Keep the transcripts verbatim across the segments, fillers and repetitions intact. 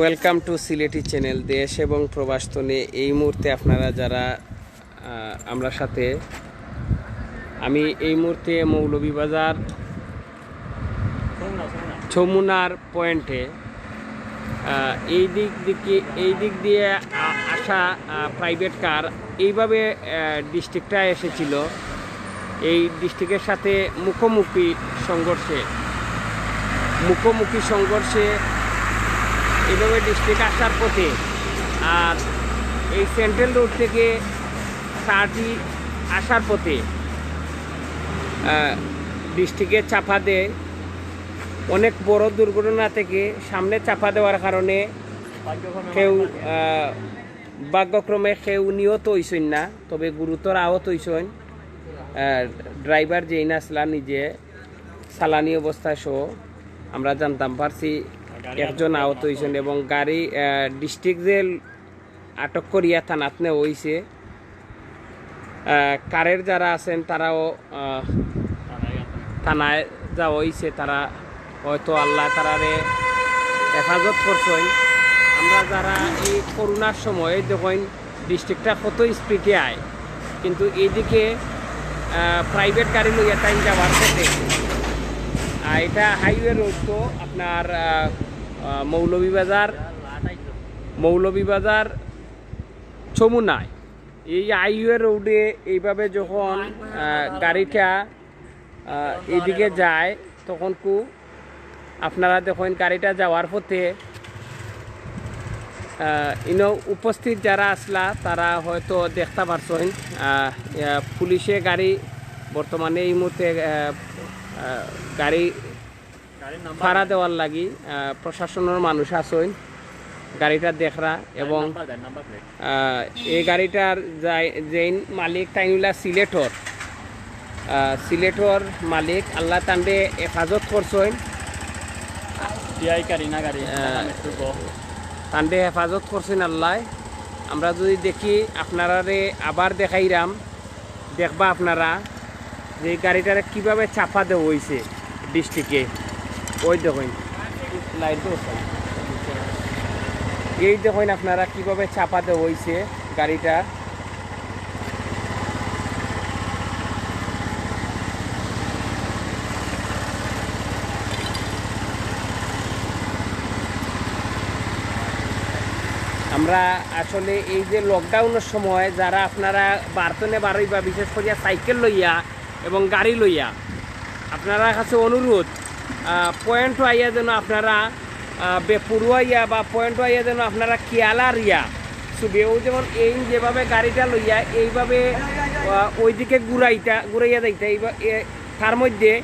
Welcome to Sylheti চ্যানেল। দেশ এবং প্রবাস তনে এই মুহূর্তে আপনারা যারা, আহ, আমরা সাথে, আমি এই মুহূর্তে মৌলভীবাজার যমুনার পয়েন্টে, আহ, এই দিক দিকে, এই দিক দিয়ে আ-, আসা, আহ, প্রাইভেট কার এইভাবে, আহ, ডিস্ট্রিক্টটা এসেছিল। এই ডিস্ট্রিক্টের সাথে মুখোমুখি সংঘর্ষে, মুখোমুখি সংঘর্ষে এইভাবে ডিস্ট্রিক্ট আসার পথে, আর এই সেন্ট্রাল রোড থেকে কারটি আসার পথে, আহ, ডিস্ট্রিক্টে চাপা দেয়। অনেক বড় দুর্ঘটনা থেকে সামনে চাপা দেওয়ার কারণে কেউ, আহ, ভাগ্যক্রমে কেউ নিহত হইছইন না, তবে গুরুতর আহত হইছইন। আহ, ড্রাইভার যেইন আসলা নিজে চালানি অবস্থায় সহ আমরা জানতাম পারছি একজন আহত হইছইন এবং গাড়ি, আহ, ডিস্ট্রিক্ট জেল আটক করিয়া থানাত নেওয়া হইছে। আহ, কারের যারা আছেন তারাও, আহ, থানায় যাওয়া হইছে, তারা হয়তো আল্লাহ তারারে হেফাজত করছইন। আমরা যারা এই করোনার সময় দেখইন ডিস্ট্রিক্টটা কত স্পিডে আয়, কিন্তু এইদিকে, আহ, প্রাইভেট গাড়ি লইয়া টাইম যাওয়ার ক্ষেত্রে, আহ, এটা হাইওয়ে রোড তো আপনার, আহ, আহ, মৌলভীবাজার, মৌলভীবাজার যমুনায় এই হাইওয়ে রোডে এইভাবে যখন, আহ, গাড়িটা, আহ, এইদিকে যায় তখন কু আপনারা দেখইন গাড়িটা যাওয়ার পথে, আহ, ইনো উপস্থিত যারা আসলা তারা হয়তো দেখতা পারছইন, আহ, আহ, পুলিশে গাড়ি বর্তমানে এই মুহূর্তে, আহ, আহ, গাড়ি ফাড়া দেওয়ার লাগি, আহ, প্রশাসনের মানুষ আছইন, গাড়িটা দেখরা এবং, আহ, এই গাড়িটার যাই-, যেইন মালিক তাইন অইলা সিলেটর, আহ, সিলেটর মালিক, আল্লাহ তানরে হেফাজত করছইন। টিআই কারিনা গাড়ি, আহ, ঢাকা মেট্রো গ। তানরে হেফাজত করছইন আল্লাহ। আমরা যদি দেখি, আপনারারে আবার দেখাইরাম, দেখবা আপনারা যে এই গাড়িটারে কিভাবে চাপা দেওয়া হইছে ডিস্ট্রিক্টে। ওই দেখইন, লাইট দেওয়া হইছে। এই দেখইন আপনারা কিভাবে চাপা দেওয়া হইছে গাড়িটা। আমরা আসলে এই যে লকডাউনের সময় যারা আপনারা বারতনে বারইবা, বিশেষ করিয়া সাইকেল লইয়া এবং গাড়ি লইয়া, আপনারার কাছে অনুরোধ, আহ, পয়েন্টও আইয়া যেন আপনারা, আহ, বেপরোয়া ইয়া বা পয়েন্টও আইয়া যেন আপনারা খেয়াল আর ইয়া ছবি, ও যেমন এই যেভাবে গাড়িটা লইয়া এইভাবে, আহ, ওইদিকে ঘুরাইতা, ঘুরাইয়া যাইতা, এইবা-, এ, তার মধ্যে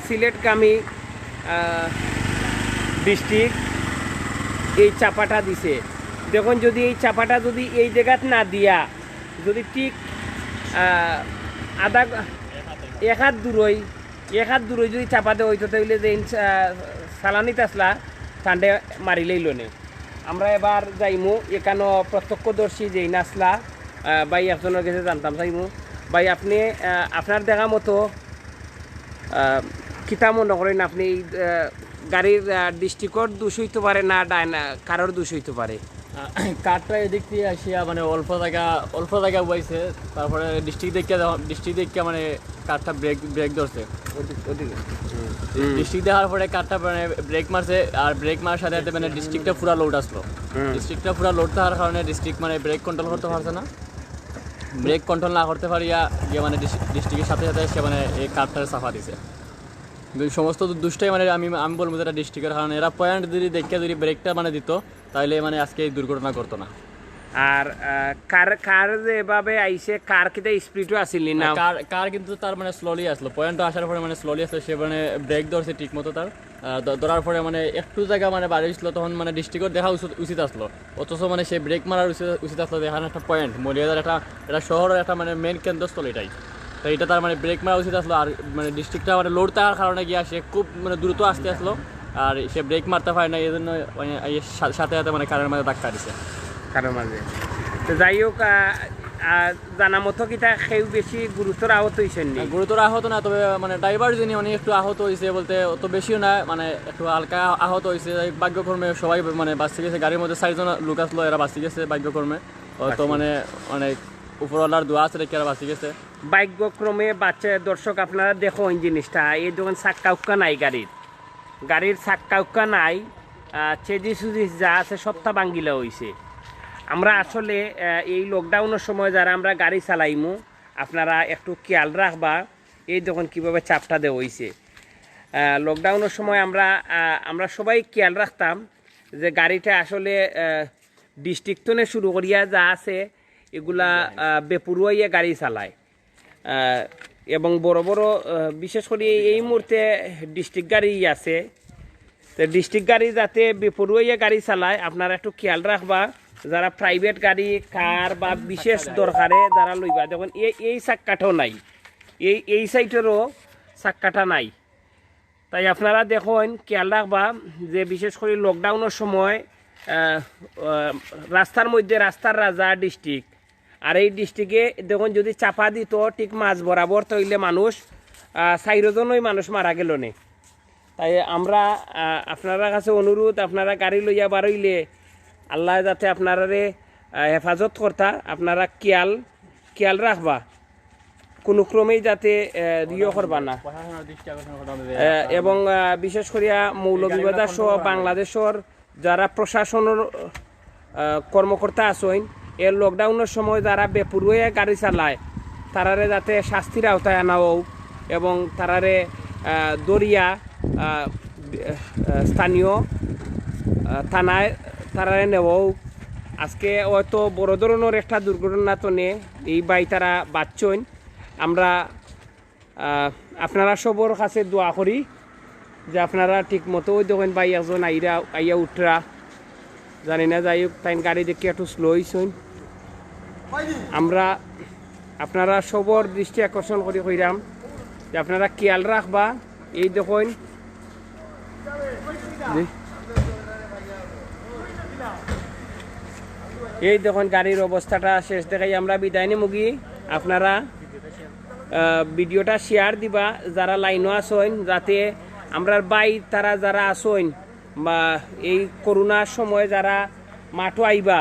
সিলেটগামী, আহ, ডিস্ট্রিক্ট এই চাপাটা দিছে। দেখুন, যদি এই চাপাটা যদি এই জায়গাত না দিয়া, যদি ঠিক, আহ, আধা গ-, এক হাত দূরই, এক হাত দূরই যদি চাপা দেওয়া হইতো, তাহলে যে ইনসা-, চালানিত আসলা, তানরে মারিলেই লনে। আমরা এবার যাইমু, এখানো প্রত্যক্ষদর্শী যেইন আসলা, আহ, ভাই একজনের গেছে জানতাম চাইমু। ভাই, আপনি, আহ, আপনার দেখা মতো, আহ, কিতা মনে করেন আপনি এই, আহ, গাড়ির, আহ, ডিস্ট্রিক্টর দোষ হইতে পারে না, ডাইন-, কারোর দোষ হইতে পারে? আহ, কারটা এদিক দিয়ে আসিয়া মানে অল্প জায়গা, অল্প জায়গা বইছে, তারপরে ডিস্ট্রিক্ট দেখিয়া যখন, ডিস্ট্রিক্ট দেখিয়া মানে কারটা ব্রেক, ব্রেক ধরছে। ওদিক, ওদিকে। হুম। ডিস্ট্রিক্ট দেখার পরে কারটা মানে ব্রেক মারছে, আর ব্রেক মারার সাথে সাথে মানে ডিস্ট্রিক্টটা পুরা লোড আসলো। হুম। ডিস্ট্রিক্টটা পুরা লোড থাকার কারণে ডিস্ট্রিক্ট মানে ব্রেক কন্ট্রোল করতে পারছে না। ব্রেক কন্ট্রোল না করতে পারিয়া গিয়ে মানে ডিস-, ডিস্ট্রিক্টের সাথে সাথে সে মানে এই কারটারে চাপা দিছে। কিন্তু এই সমস্ত দু-, দুষ্টাই মানে আমি, আমি বলবো যেটা ডিস্ট্রিক্টের, কারণ এরা পয়েন্ট যদি দেখে যদি ব্রেকটা মানে দিত, তাহলে মানে আজকে এই দুর্ঘটনা করতো না। আর, আহ, কার, কার যে এভাবে আইছে, কার কিতা স্পিডও আছিল নি না? কার, কার কিন্তু তার মানে স্লোলি আসলো, পয়েন্ট আসার পরে মানে স্লোলি আসলো, সে মানে ব্রেক ধরছে ঠিক মতো তার, আহ, ধ-, ধরার পরে মানে একটু জায়গা মানে বাড়ি হয়েছিল, তখন মানে ডিস্ট্রিক্টর দেখা উচিত, উচিত আসলো, অথচ মানে সে ব্রেক মারার উচিত, উচিত আসলো, যেখানে একটা পয়েন্ট, মৌলভীবাজার একটা, এটা শহরের একটা মানে মেইন কেন্দ্রস্থল এটাই। তো এটা তার মানে ব্রেক মারা উচিত আসলো, আর মানে ডিস্ট্রিক্টটা মানে লোড থাকার কারণে গিয়া সে খুব মানে দ্রুত আসতে আসলো, আর সে ব্রেক মারতে পারে না, এই জন্য মানে এই সা-, সাথে সাথে মানে কারের মাঝে ধাক্কা দিছে। কারের মাঝে। তো যাই হোক, আহ, আহ, জানা মতো কিতা কেউ বেশি গুরুতর আহত হইছেন নি? গুরুতর আহত না, তবে মানে ড্রাইভার যিনি, উনি একটু আহত হইছে, বলতে অত বেশিও না, মানে একটু হালকা আহত হইছে। যাই হোক, ভাগ্যক্রমে সবাই মানে বাঁচি গেছে। গাড়ির মধ্যে চারজন লোক আসলো, এরা বাঁচি গেছে ভাগ্যক্রমে। হয়তো আচ্ছা। মানে অনেক উপরওয়ালার দোয়া আছে, দেখে এরা বাঁচি গেছে। ভাগ্যক্রমে বাঁচে। দর্শক, আপনারা দেখইন জিনিসটা, এই দেখইন চাক্কা উক্কা নাই গাড়ির, গাড়ির চাক্কা উক্কা নাই। আহ, চেজি সুজি যা আছে সবটা ভাঙ্গিলা হইছে। আমরা আসলে, আহ, এই লকডাউনের সময় যারা আমরা গাড়ি চালাইমু, আপনারা একটু খেয়াল রাখবা। এই দেখইন কিভাবে চাপটা দেওয়া হইছে। আহ, লকডাউনের সময় আমরা, আহ, আমরা সবাই খেয়াল রাখতাম যে গাড়িটা আসলে, আহ, ডিস্ট্রিক্ট থনে শুরু করিয়া যা আছে এগুলা, আহ, বেপরোয়া অইয়া গাড়ি চালায়। আহ, এবং বড় বড়, আহ, বিশেষ করি এই মুহূর্তে ডিস্ট্রিক্ট গাড়ি আছে, তো ডিস্ট্রিক্ট গাড়ি যাতে বেপরোয়া অইয়া গাড়ি চালায়, আপনারা একটু খেয়াল রাখবা। যারা প্রাইভেট গাড়ি, কার বা বিশেষ দরকারে যারা লইবা, দেখইন এই, এই চাক্কাটাও নাই, এই, এই সাইডেরও চাক্কাটা নাই। তাই আপনারা দেখইন, খেয়াল রাখবা যে বিশেষ করি লকডাউনের সময়, আহ, আহ, রাস্তার মধ্যে রাস্তার রাজা ডিস্ট্রিক্ট, আর এই ডিস্ট্রিক্টে দেখইন যদি চাপা দিত ঠিক মাঝ বরাবর, তাইলে মানুষ, আহ, চাইরজনই মানুষ মারা গেল নে। তাই আমরা, আহ, আপনারার কাছে অনুরোধ, আপনারা গাড়ি লইয়া বারইলে আল্লায় যাতে আপনারারে, আহ, হেফাজত করতা, আপনারা খেয়াল, খেয়াল রাখবা, কোনো ক্রমেই যাতে, আহ, ইয়ে করবা না। প্রশাসনের দৃষ্টি আকর্ষণ করতে হবে যে আহ, আপনারা এবং, আহ, বিশেষ করিয়া মৌলভীবাজার সহ বাংলাদেশর যারা প্রশাসনের, আহ, কর্মকর্তা আছইন, এ লকডাউনের সময় যারা বেপরোয়া গাড়ি চালায়, তারারে যাতে শাস্তির আওতায় আনা হোক এবং তারারে, আহ, ধরিয়া, আহ, বি-, আহ, স্থানীয়, আহ, থানায় তারারে নেওয়া হোক। আজকে হয়তো বড় ধরনের একটা দুর্ঘটনা থনে এই ভাই তারা বাঁচছইন। আমরা, আহ, আপনারা সবর কাছে দোয়া করি যে আপনারা ঠিক মতো, ওই দেখইন ভাই একজন আইরা, আইয়া উঠরা, জানি না, যাই হোক, তাইন গাড়ি দেখি একটু স্লো হইছইন। আমরা আপনারা সবর দৃষ্টি আকর্ষণ করি কইরাম যে আপনারা খেয়াল রাখবা। এই দেখইন, জি। এই দেখইন গাড়ির অবস্থাটা শেষ দেখাই আমরা বিদায় নিমুগি। আপনারা, আহ, ভিডিওটা শেয়ার দিবা যারা লাইনও আছইন, যাতে আমরার ভাই তারা যারা আছইন বা এই করোনার সময় যারা মাঠো আইবা,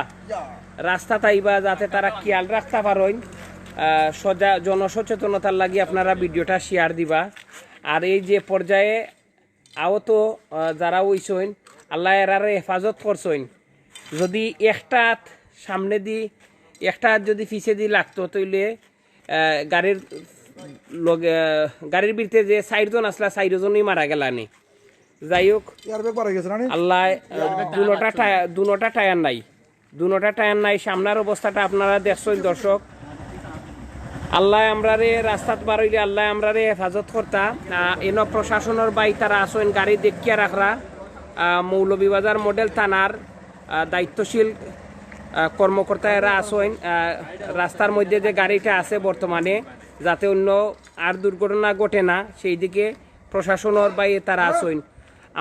রাস্তাত আইবা, যাতে তারা খেয়াল রাখতা পারইন। আহ, সজা-, জনসচেতনতার লাগি আপনারা ভিডিওটা শেয়ার দিবা। আর এই যে পর্যায়ে আহত, আহ, যারা হইছইন, আল্লায় এরারে হেফাজত করছইন। যদি একটা হাত সামনেদি, একটা হাত যদি পিছেদি লাগতো, তাইলে, আহ, গাড়ির লগে, আহ, গাড়ির ভিতরে যে চাইরজন আছলা, চাইরজনই মারা গেলানি। যাই হোক, এয়ারব্যাগ বার হয়ে গেছে না নি? আল্লায়, আহ, দুনোটা টায়ার, দুনোটা টায়ার নাই, দুনোটা টায়ার নাই। সামনের অবস্থাটা আপনারা দেখছইন দর্শক। আল্লায় আমরারে রাস্তাত বার হইলে আল্লায় আমরারে হেফাজত করতা। আহ, এন প্রশাসনের ভাই তারা আছইন, গাড়ি দেখিয়া রাখরা। আহ, মৌলভীবাজার মডেল থানার, আহ, দায়িত্বশীল, আহ, কর্মকর্তা এরা আছইন, আহ, রাস্তার মধ্যে যে গাড়িটা আছে বর্তমানে, যাতে অন্য আর দুর্ঘটনা ঘটে না, সেই দিকে প্রশাসনের ভাই তারা আছইন।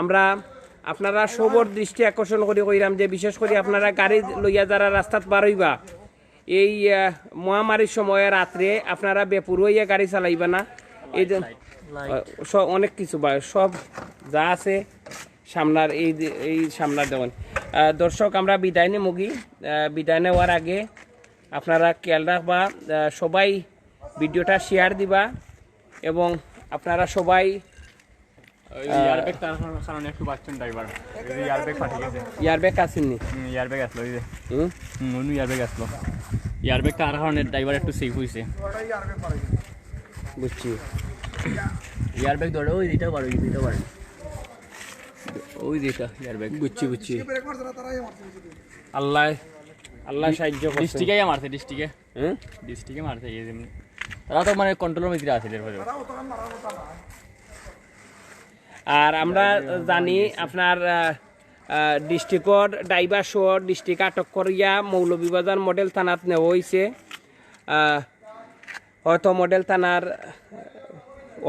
আমরা আপনারা সবর দৃষ্টি আকর্ষণ করি কইরাম যে বিশেষ করি আপনারা গাড়ি লইয়া যারা রাস্তাত বার হইবা, এই, আহ, মহামারীর সময় রাত্রে আপনারা বেপরোয়া গাড়ি চালাইবা না। এই যে, আহ, স-, অনেক কিছু বা সব যা আছে সামনার এই যে, এই সামনার দেখইন। আহ, দর্শক, আমরা বিদায় নিমুগি। আহ, বিদায় নেওয়ার আগে আপনারা খেয়াল রাখবা, আহ, সবাই ভিডিওটা শেয়ার দিবা এবং আপনারা সবাই ওই আহ, এয়ারব্যাগ তার কারণে একটু বাঁচছেন ড্রাইভার। ওই যে এয়ারব্যাগ ফাটি গেছে। এয়ারব্যাগ আছেনি? হুম, এয়ারব্যাগ আসলো ওই যে। হুম? হুম, অন্য এয়ারব্যাগ আসলো। এয়ারব্যাগ তার কারণে ড্রাইভার একটু সেফ হইছে। বুঝছি। এয়ারব্যাগ ধরে ওই যেটা বার, ওই যেটা বার। ওই যেটা এয়ারব্যাগ। বুঝছি, বুঝছি। আল্লাহ, আল্লাহ সাহায্য করছে। ডিস্ট্রিক্টে মারছে, ডিস্ট্রিক্টে। হ্যাঁ? ডিস্ট্রিক্টে মারছে, এই যেমনি। তারা তো মানে কন্ট্রোলের ভিতরে আছে, এরপরে। আর আমরা জানি আপনার, আহ, আহ, ডিস্ট্রিক্টর ড্রাইভার সহ ডিস্ট্রিক্ট আটক করিয়া মৌলভীবাজার মডেল থানাত নেওয়া হইছে। আহ, হয়তো মডেল থানার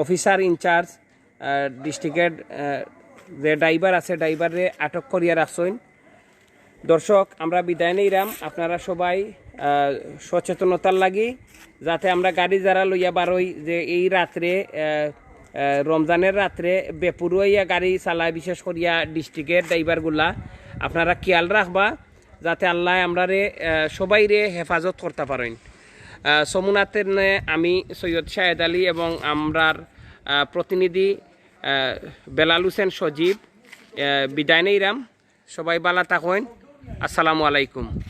অফিসার ইনচার্জ, আহ, ডিস্ট্রিক্টর, আহ, যে ড্রাইভার আছে, ড্রাইভাররে আটক করিয়া রাখছইন। দর্শক, আমরা বিদায় নেইরাম। আপনারা সবাই, আহ, আহ, সচেতনতার লাগি, যাতে আমরা গাড়ি যারা লইয়া বারই যে এই রাত্রে, আহ, আহ, রমজানের রাত্রে বেপরোয়া গাড়ি চালায়, বিশেষ করিয়া ডিস্ট্রিক্টের ড্রাইভারগুলা, আপনারা খেয়াল রাখবা, যাতে আল্লাহ আমরারে, আহ, সবাইরে হেফাজত করতে পারেন। আহ, সমুনাতে নে আমি সৈয়দ শাহেদ আলী এবং আমরার, আহ, প্রতিনিধি, আহ, বেলাল হোসেন সজীব, আহ, বিদায় নেইরাম। সবাই ভালা থাকইন। আসসালামু আলাইকুম।